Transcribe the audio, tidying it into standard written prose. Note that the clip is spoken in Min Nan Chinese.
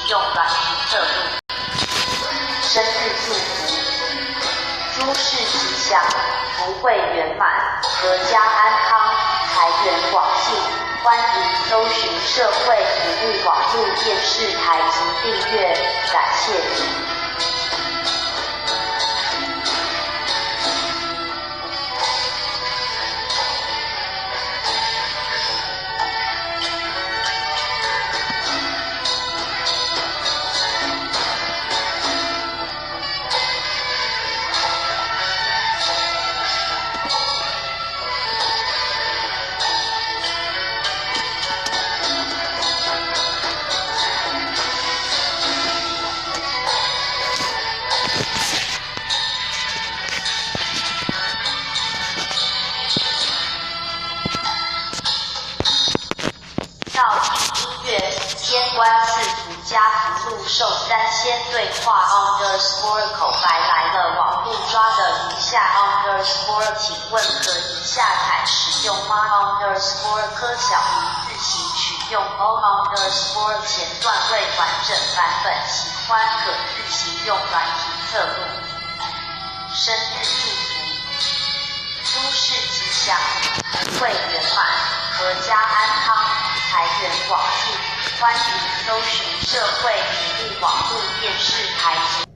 用軟體側錄。生日祝福，諸事吉祥，福慧圓滿，闔家安康，財源廣進。歡迎搜尋社會服務網路電視台及訂閱，感謝您。道听音樂，天官賜福加福祿壽三仙對話 _ 口白來了，網路抓的如下 _，請問可以下載使用嗎？_柯小魚自行取用 O _前段未完整版本，喜歡可自行用軟體側錄。生日祝福，諸事吉祥，福慧圓滿，闔家安康，財源廣進。歡迎搜尋社會服務網路電視台及。